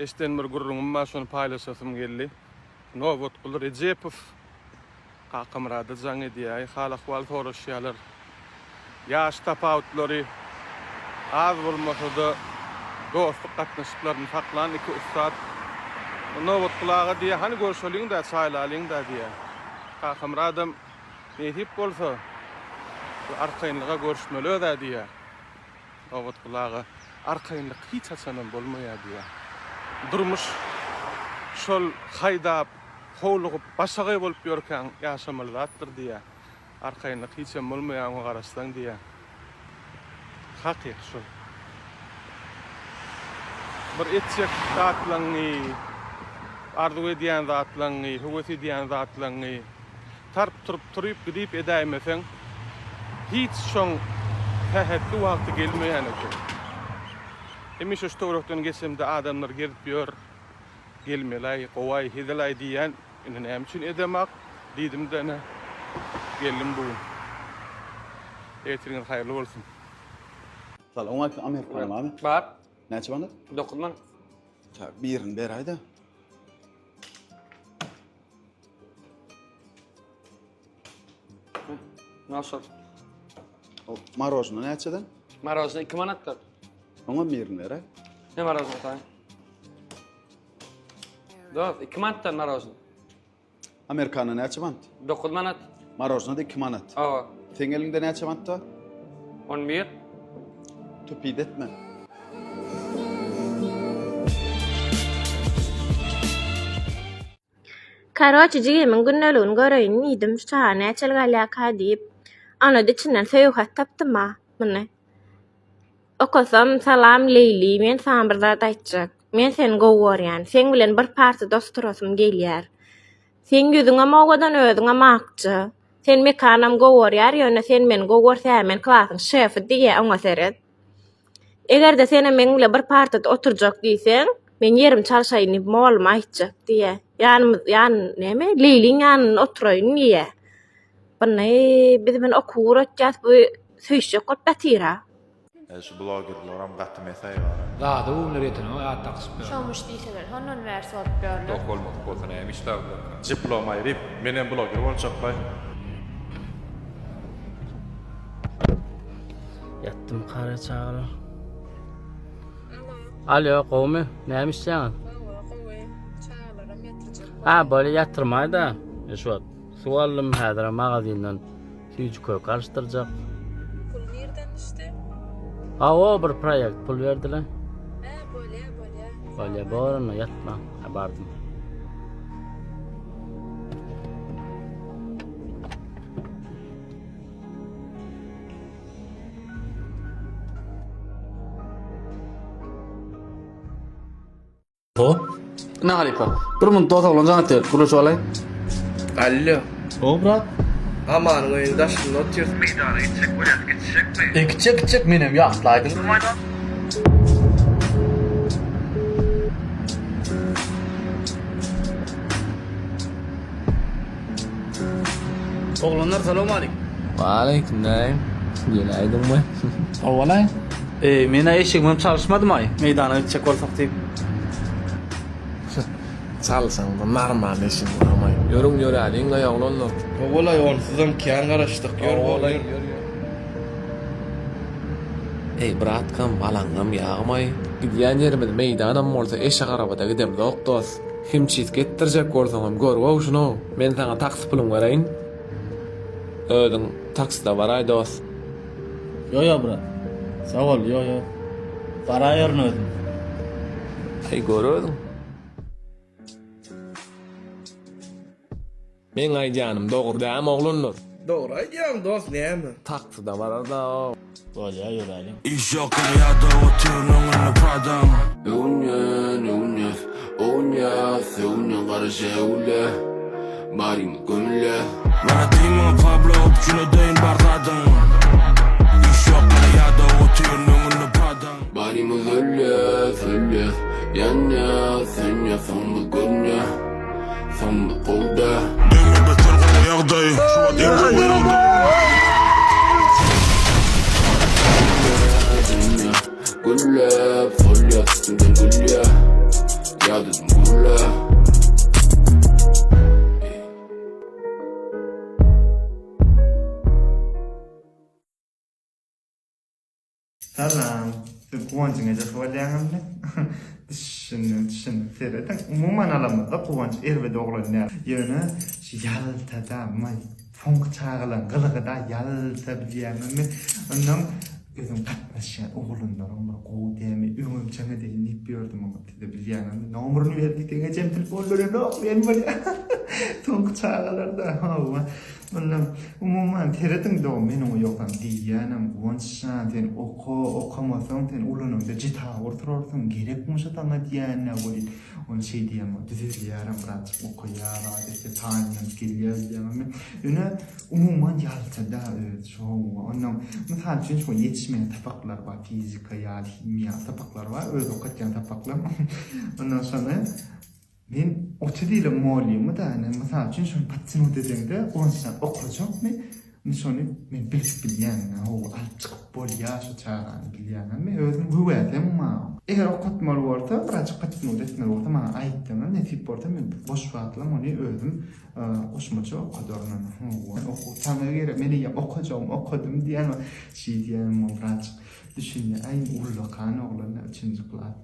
Eşden bir gürrüňim bar, şony paýlaşasym geldi. Nobatguly Rejepow Kakamyrada jaň edýär, hal-ahwal soraşýarlar. Ýaş tapawutlary az bolmasa-da, dostluk gatnaşyklaryny saklan iki ussat. Nobatguly aga diýýär, hany görşeliň-dä, çaýlalyň-da diýýär. Kakamyradam, Nesip bolsa, bir arkaýynlyga görüşmeli öz-ä diýýär. Nobatguly aga, Arkaýynlyk hiç haçanam bolmaýar diýýär. Durmuş şol haýdap, howlugyp, başagaý bolup ýörkäň ýaşamaly zatdyr diýýär. Arkaýynlyk hiçem bolmaýar oňa garaşsaň diýýär. Hakyky şol. Bir etjek zatlaňňy, arzuw edýän zatlaňňy, höwes edýän zatlaňňy tarp-turp turyp gidip edäýmeseň, hiç şoň sähetli wagty gelmeýän eken. Hemişe şu töwerekden geçemde adamlar gezip ýör, gelmeli-aý, gowy-aý, hezil-aý diýýän, indi näme üçin edemak diýdim-de ine, geldim bu gün. Ertiriňiz haýyrly bolsun. Salowmaleýkim Amerikanyň barmy? Bar. Näçe manat? 9 manat. Tak, birini beräýdä. Nasıl? O marojna näçeden? Marojna 2 manatdyr. Oňa birini beräý. Ne marojna taý? Dost, 2 manatdan marojna. Amerikana näçe manat? 9 manat. Marojna da 2 manat. Awa. Seň eliňde näçe manat bar? 11. Tupid etme. Karoçi jigimiň gündeligini göreýin diýdim, şu çaga näçelik alýarka diýip. Onda-da içinden söýgi hat tapdym-a, muny. Okasam, Salam Leýli, men saňa bir zat aýtjak. Men seni gowy görýän. Seň bilen bir partada oturasym gelýär. Seň ýüzüňem owadan, özüňem akja. Sen Mekanam gowy görýär, ýöne sen meni gowy görsäň men klasyň şefi diýýär, oňa seret. Eger-de senem meň bile bir partada oturjak diýseň, men ýerimi çalşaýyn diýip molluma aýtjak diýýär. Ýanymyz, ýan, näme, Leýliň ýanynda oturaýyn diýýär. Buny biz bilen okuw öwretýäs, bu söýüşjek bolup ýatyr-a. E şu blogerlaram gaty mesaý bar. Zada göwünler ýetenok at dakyşyp ýörler. Şomuş diýseler, hondan bärsi bolup ýörler. Dok bolmadyk bolsa näme işlärdilerkä? Diplom aýryp, menem bloger boljaklaý. Ýatdym kara çagalar. Alo. Alo, gowmy? Näme işleýäňiz? Hawa, gowy. Çagalaram ýatyrjak. Ha, bolýa ýatyrmaý-da. E, şu wagt suw aldym, häzir magazinden süýji köke alyşdyrjak. Pul nirden düşdi? Hawa, bir proýekt pul berdiler. Hä, bolýa, bolýa. Bolýa, bor onda ýatma. Ha, bardym. Ho. Ne halypa? Bir minut dos oglan jaň etdi. Gürleşip alaýyn. Allo. Ho, brat. Amanyň öýüniň daşynda otyrys. Meýdana gitjek bolýas, gitjekmi? E, gitjek, gitjek, menem ýatlaýdym. Oglanlar salowmalik. Waleýkim daýym. Geläýdiňmi? Howalaý. Eý, men-ä eşigimem çalyşmadym-aý, meýdana gitjek bolsak diýip. Çalyşaňda normal eşigiň barmaý. Ýörüň ýöräliň-laý oglanlar. Howalaý, onsuzam kän garaşdyk. Ýör, bol, ýör. Eý, bratkam, alaňňam ýagmaý. Gidýän ýerimiz meýdanam bolsa eşek arabada gidemzok, dos. Himçisk etdirjek bolsaňam gör-ow şuny-ow. Men saňa taksi puluny bereýin. Özüň takside baraý dos. Ýo ýo brat. Sag bol ýo ýo. Baraýaryn özüm. Aý gör özüň. Meň aýdýanym dogry dämi oglanlar? Dogry aýdýaň dos näme? Taksida bararda. Bolýa ýöräliň. Iş ýok ýa-da otyryn öňünde Pradaň. Öwünýän, öwünýäs, owunýas, öwünýän gara žegule, Barymyz gömülýä. Gara diý maňa Pablo, üpjün edeýin bar zadyň. Iş ýok ýa-da otyryn öňünde Pradaň. Barymyz ölýäs, ölýäs, ýanýas, sönýäs, soňumyz görünýä. Soňumyz gowy dä. Döwür beter gowy ýagdaý, şu wagt iň gowy ýagdaý. Gülläp, solýas üstünden gülýä. Salam. Siz Guwanjyň ejesi bolýaňyzmy? Düşündim, düşündim. Serediň, umuman alamyzda Guwanç erbet oglan däl. Ýöne şu ýaltada, maý, soňky çagalaryň gylygy-da ýalta bilýäňizmi? Onnoň özüň gatnaşýan oglanlaryň bir gowy dämi, öňem jaň edeýin diýip ýördüm oňa, size bilýäňizmi? Nomerini ber diýseň ejem telefon berenok, men bolýa. Soňky çagalar-da, hawa. Ondan umuman serediň dogum men oňa ýogsam diýýänem Guwanç jan sen oka okamasaň sen ulanyňda jita oturarsyň gerekmi şo saňa diýýänä welin ony şeý diýýän ol düzelýärem birazjyk okaýar zat etse taýynlanyp gelýär diýýäňmi ýöne umuman ýaltada özi şo ondan mysal üçin şo ýetişmeýän sapaklar bar fizika ýaly himiýa ýaly sapaklar bar özi okatýan sapaklar ondan şony Men 30 ýylyň mugallymy-da, ine, mysal üçin, şony podtянut edeňde, Guwançjan okajakmy, indi şony men bilip bilýän, ine, hawa, alyp çykyp bolýar şu çagany bilýän. Men özüm höwäsem bar. Eger okatmaly bolsa, birazjyk podtянut etmeli bolsa, maňa aýtsaňyz, nesip bolsa, men boş wagtlam ony özüm goşmaça okadaryn. Hawa, okuw saňa gerek, men eýýäm okajagym okadym diýýän, şeý diýýän, birazjyk düşünýär. Aý, ullakan oglan-da, üçünji klas.